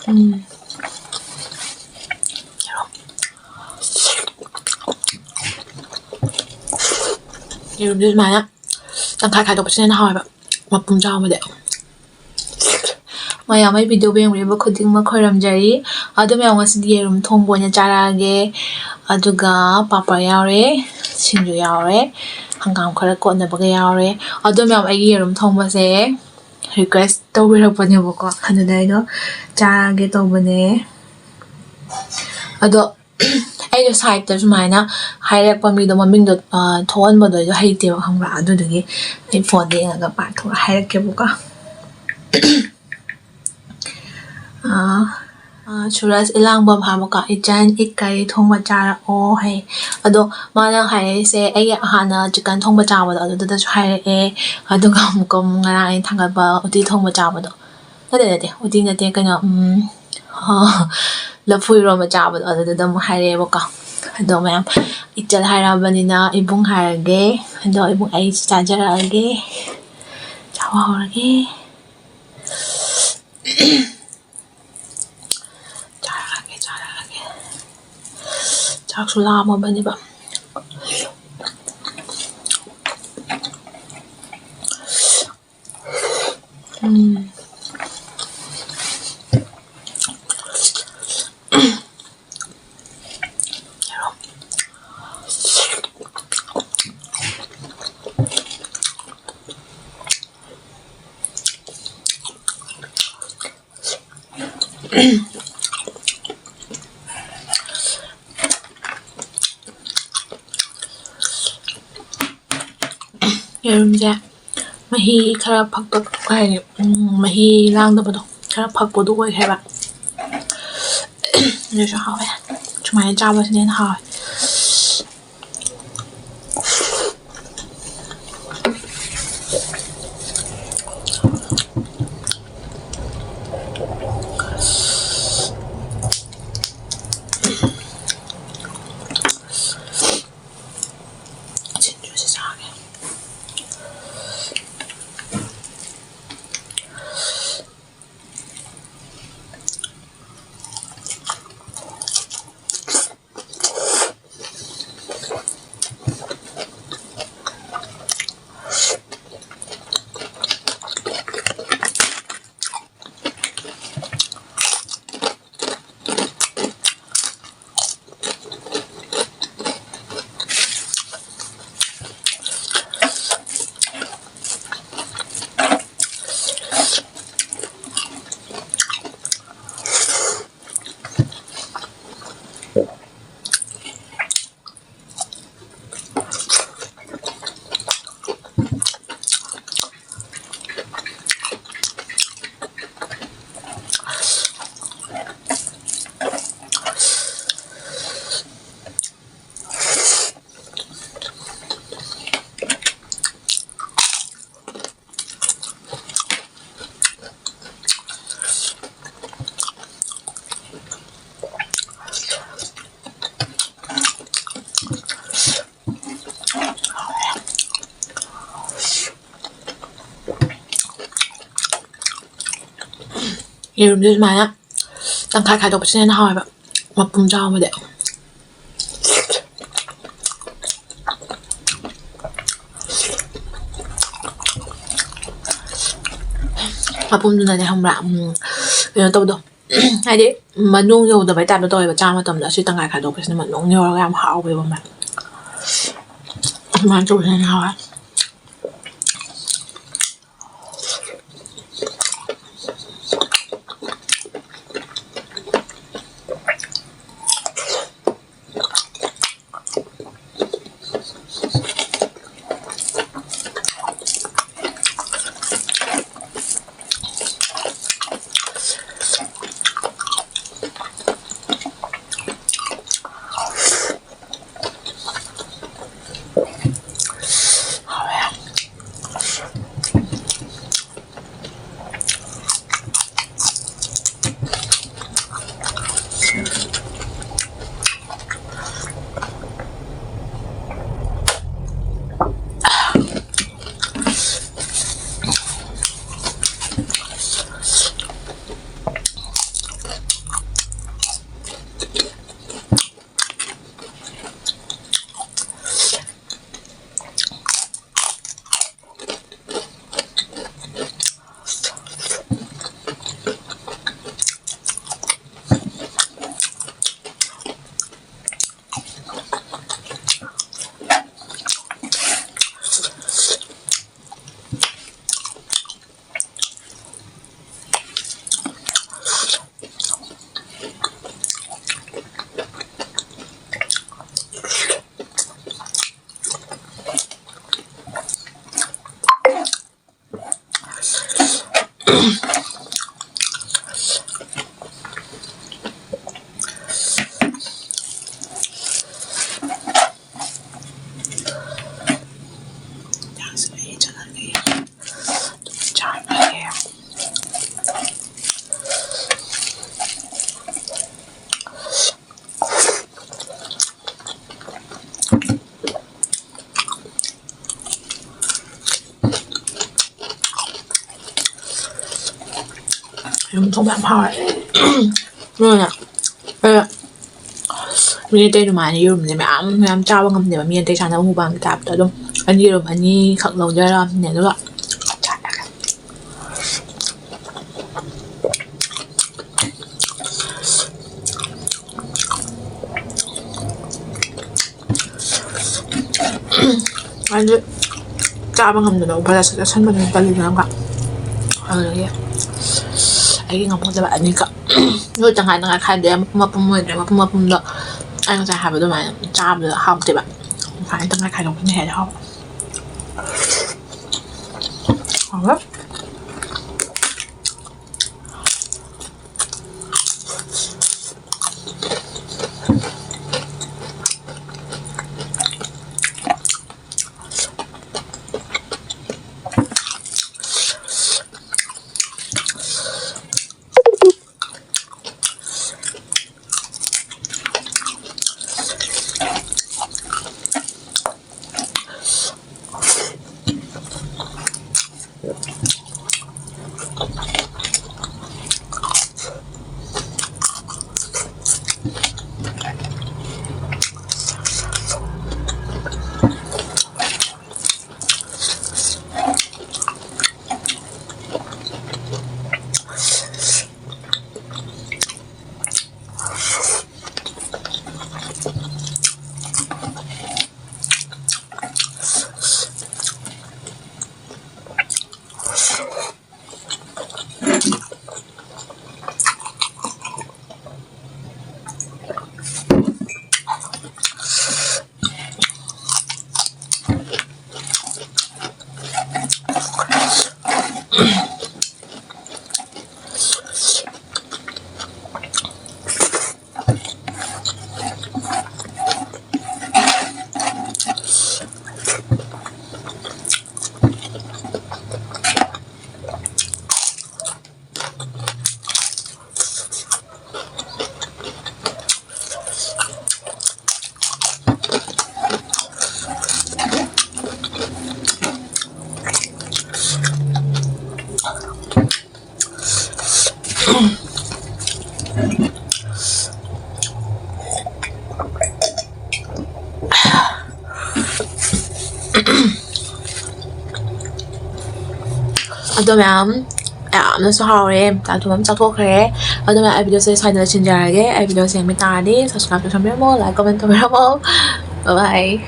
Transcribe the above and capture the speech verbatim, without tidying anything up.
ꯎꯝ꯫ ꯌꯦꯔꯨꯝꯁꯦ ꯁꯨꯃꯥꯏꯅ ꯇꯪꯈꯥꯏ ꯈꯥꯏꯗꯣꯛꯄꯁꯤꯅ ꯍꯦꯟꯅ ꯍꯥꯎꯋꯦꯕ, ꯃꯄꯨꯝ ꯆꯥꯕꯗꯤ꯫ ꯃꯌꯥꯝ ꯑꯩ video ꯌꯦꯡꯕꯤꯕ ꯈꯨꯗꯤꯡꯃꯛ ꯈꯣꯏꯔꯝꯖꯔꯤ꯫ ꯑꯗꯣ ꯃꯌꯥꯝ, ꯉꯁꯤꯗꯤ ꯌꯦꯔꯨꯝ ꯊꯣꯡꯕ ꯑꯣꯏꯅ ꯆꯥꯔꯛꯑꯒꯦ, ꯑꯗꯨꯒ ꯄꯥꯄꯔ ꯌꯥꯎꯔꯦ, ꯁꯤꯡꯖꯨ ꯌꯥꯎꯔꯦ, ꯍꯪꯒꯥꯝ ꯈꯔ ꯀꯣꯠꯅꯕꯒ ꯌꯥꯎꯔꯦ꯫ ꯑꯗꯣ ꯃꯌꯥꯝ, ꯑꯩꯒꯤ ꯌꯦꯔꯨꯝ ꯊꯣꯡꯕꯁꯦ request ꯇꯧꯕꯤꯔꯛꯄꯅꯦꯕꯀꯣ, ꯑꯗꯨꯗ ꯑꯩꯗꯣ ꯆꯥꯔꯒꯦ ꯇꯧꯕꯅꯦ꯫ ꯑꯗꯣ ꯑꯩꯗꯣ side ꯇ ꯁꯨꯃꯥꯏꯅ ꯍꯥꯏꯔꯛꯄ ꯃꯤꯗꯣ ꯃꯃꯤꯡꯗꯣ, ꯑ, ꯊꯣꯛꯍꯟꯕꯗꯣ ꯑꯩꯗꯣ ꯍꯩꯇꯦꯕ, ꯈꯪꯕ꯭ꯔꯥ? ꯑꯗꯨꯗꯨꯒꯤ ꯑꯩ phone ꯗ ꯌꯦꯡꯉꯒ ꯄꯥꯊꯣꯛꯑ ꯍꯥꯏꯔꯛꯀꯦꯕꯀꯣ꯫ ꯑ, ꯑ, ꯁꯨꯔꯖ ꯏꯂꯥꯡꯕꯝ ꯍꯥꯏꯕꯀꯣ, "ꯏꯆꯟ, ꯏꯠ ꯀꯔꯤ ꯊꯣꯡꯕ ꯆꯥꯔꯛꯑꯣ?" ꯍꯥꯏ꯫ ꯑꯗꯣ ꯃꯥꯅ ꯍꯥꯏꯔꯛꯏꯁꯦ, ꯑꯩꯒꯤ ꯍꯥꯟꯅ chicken ꯊꯣꯡꯕ ꯆꯥꯕꯗꯣ, ꯑꯗꯨꯗꯁꯨ ꯍꯥꯏꯔꯛꯑꯦ, ꯑꯗꯨꯒ ꯑꯃꯨꯛꯀ ꯑꯃꯨꯛ ꯉꯔꯥꯡ ꯑꯩꯅ ꯊꯥꯡꯒꯠꯄ ꯎꯇꯤ ꯊꯣꯡꯕ ꯆꯥꯕꯗꯣ, ꯅꯠꯇꯦ, ꯅꯠꯇꯦ, ꯎꯇꯤ ꯅꯠꯇꯦ, ꯀꯩꯅꯣ, ꯎꯝ, ꯂꯐꯨ ꯏꯔꯣꯝꯕ ꯆꯥꯕꯗꯣ, ꯑꯗꯨꯗꯨꯗ ꯑꯃꯨꯛ ꯍꯥꯏꯔꯛꯑꯦꯕꯀꯣ꯫ ꯑꯗꯣ ꯃꯌꯥꯝ, ꯏꯆꯜ ꯍꯥꯏꯔꯛꯑꯕꯅꯤꯅ ꯏꯕꯨꯡ ꯍꯥꯏꯔꯒꯦ꯫ ꯑꯗꯣ ꯏꯕꯨꯡ, ꯑꯩꯁꯨ ꯆꯥꯖꯔꯛꯑꯒꯦ꯫ ꯆꯥꯕ ꯍꯧꯔꯒꯦ꯫ ꯆꯥꯔꯛꯑꯒꯦ, ꯆꯥꯔꯛꯑꯒꯦ꯫ ꯆꯥꯛꯁꯨ ꯂꯥꯝꯃꯕꯅꯦꯕ꯫ ꯎꯝ꯫ ꯌꯦꯔꯨꯝꯁꯦ ꯃꯍꯤ ꯈꯔ ꯐꯛꯇꯣꯛꯄ ꯍꯥꯏꯗꯤ, ꯎꯝ, ꯃꯍꯤ ꯂꯥꯡꯗꯕꯗꯣ, ꯈꯔ ꯐꯛꯄꯗꯣ ꯑꯣꯏꯈ꯭ꯔꯦꯕ꯫ ꯑꯗꯨꯁꯨ ꯍꯥꯎꯋꯦ꯫ ꯁꯨꯃꯥꯏꯅ ꯆꯥꯕꯁꯤꯅ ꯍꯦꯟꯅ ꯍꯥꯎꯋꯦ꯫ ꯁꯤꯡꯖꯨꯁꯦ ꯆꯥꯒꯦ꯫ ꯌꯦꯔꯨꯝꯁꯦ ꯁꯨꯃꯥꯏꯅ ꯇꯪꯈꯥꯏ ꯈꯥꯏꯗꯣꯛꯄꯁꯤꯅ ꯍꯦꯟꯅ ꯍꯥꯎꯋꯦꯕ, ꯃꯄꯨꯝ ꯆꯥꯎꯕꯗꯤ꯫ ꯃꯄꯨꯝꯗꯨꯅꯅꯦ, ꯈꯪꯕ꯭ꯔꯥ? ꯎꯝ, ꯀꯩꯅꯣ ꯇꯧꯕꯗꯣ, ꯍꯥꯏꯗꯤ ꯃꯅꯨꯡ ꯌꯧꯗꯕꯩ ꯇꯥꯏꯞꯇ ꯇꯧꯋꯦꯕ ꯆꯥꯕ ꯃꯇꯝꯗ꯫ ꯑꯁꯤ ꯇꯪꯈꯥꯏ ꯈꯥꯏꯗꯣꯛꯄꯁꯤꯅ ꯃꯅꯨꯡ ꯌꯧꯔꯒ ꯌꯥꯝ ꯍꯥꯎꯋꯦꯕ ꯃꯥ꯫ ꯑꯗꯨꯃꯥꯏꯅ ꯇꯧꯕꯁꯤꯅ ꯍꯦꯟꯅ ꯍꯥꯎꯋꯦ꯫ ꯌꯦꯔꯨꯝ ꯊꯣꯡꯕ ꯌꯥꯝ ꯍꯥꯎꯋꯦ꯫ ꯅꯣꯏꯅ, ꯑ, ꯃꯤ ꯑꯇꯩ ꯑꯗꯨꯃꯥꯏꯅ ꯌꯦꯔꯨꯝꯁꯦ ꯃꯌꯥꯝ ꯃꯌꯥꯝ ꯆꯥꯕ ꯉꯝꯗꯦꯕ꯫ ꯃꯤ ꯑꯇꯩ ꯆꯥꯅꯕ ꯃꯨꯛꯕꯥꯡꯒꯤ ꯇꯥꯏꯞꯇ ꯑꯗꯨꯝ ꯑꯅꯤ, ꯌꯦꯔꯨꯝ ꯑꯅꯤꯈꯛ ꯂꯧꯖꯔꯛꯑꯕꯅꯦ, ꯑꯗꯨꯒ ꯑꯩꯁꯦ ꯆꯥꯕ ꯉꯝꯗꯅ ꯎꯕ ꯆꯥꯁꯟꯕꯗꯨꯅ ꯇꯜꯂꯤꯗꯅ ꯑꯃꯨꯛꯀ꯫ ꯑꯗꯨꯗꯒꯤ ꯑꯩꯒꯤ ꯉꯝꯍꯧꯗꯕ ꯑꯅꯤꯈꯛ꯫ ꯅꯣꯏ ꯇꯪꯈꯥꯏ ꯇꯪꯈꯥꯏ ꯈꯥꯏꯗꯣꯛꯑꯦ, ꯃꯄꯨꯝ ꯃꯄꯨꯝ ꯑꯣꯏꯗ꯭ꯔꯦ꯫ ꯃꯄꯨꯝ ꯃꯄꯨꯝꯗꯣ ꯑꯩ ꯉꯁꯥꯏ ꯍꯥꯏꯕ ꯑꯗꯨꯃꯥꯏꯅ ꯆꯥꯕꯗ ꯍꯥꯎꯇꯦꯕ꯫ ꯁꯨꯃꯥꯏꯅ ꯇꯪꯈꯥꯏ ꯈꯥꯏꯗꯣꯛꯄꯅ ꯍꯦꯟꯅ ꯍꯥꯎꯕ꯫ ꯍꯥꯎꯕ꯭ꯔꯥ? ꯑꯗꯣ ꯃꯌꯥꯝ, ꯌꯥꯝꯅꯁꯨ ꯍꯥꯎꯔꯦ, ꯆꯥꯛ ꯊꯣꯡ ꯑꯃ ꯆꯥꯊꯣꯛꯈ꯭ꯔꯦ꯫ ꯑꯗꯣ ꯃꯌꯥꯝ, ꯑꯩ videoꯁꯦ ꯁ꯭ꯋꯥꯏꯗ ꯂꯣꯏꯁꯤꯟꯖꯔꯒꯦ꯫ ꯑꯩ videoꯁꯦ ꯌꯦꯡꯕ ꯇꯥꯔꯗꯤ subscribeꯁꯨ ꯊꯝꯕꯤꯔꯝꯃꯣ, like, comment ꯇꯧꯕꯤꯔꯝꯃꯣ꯫ Bye bye꯫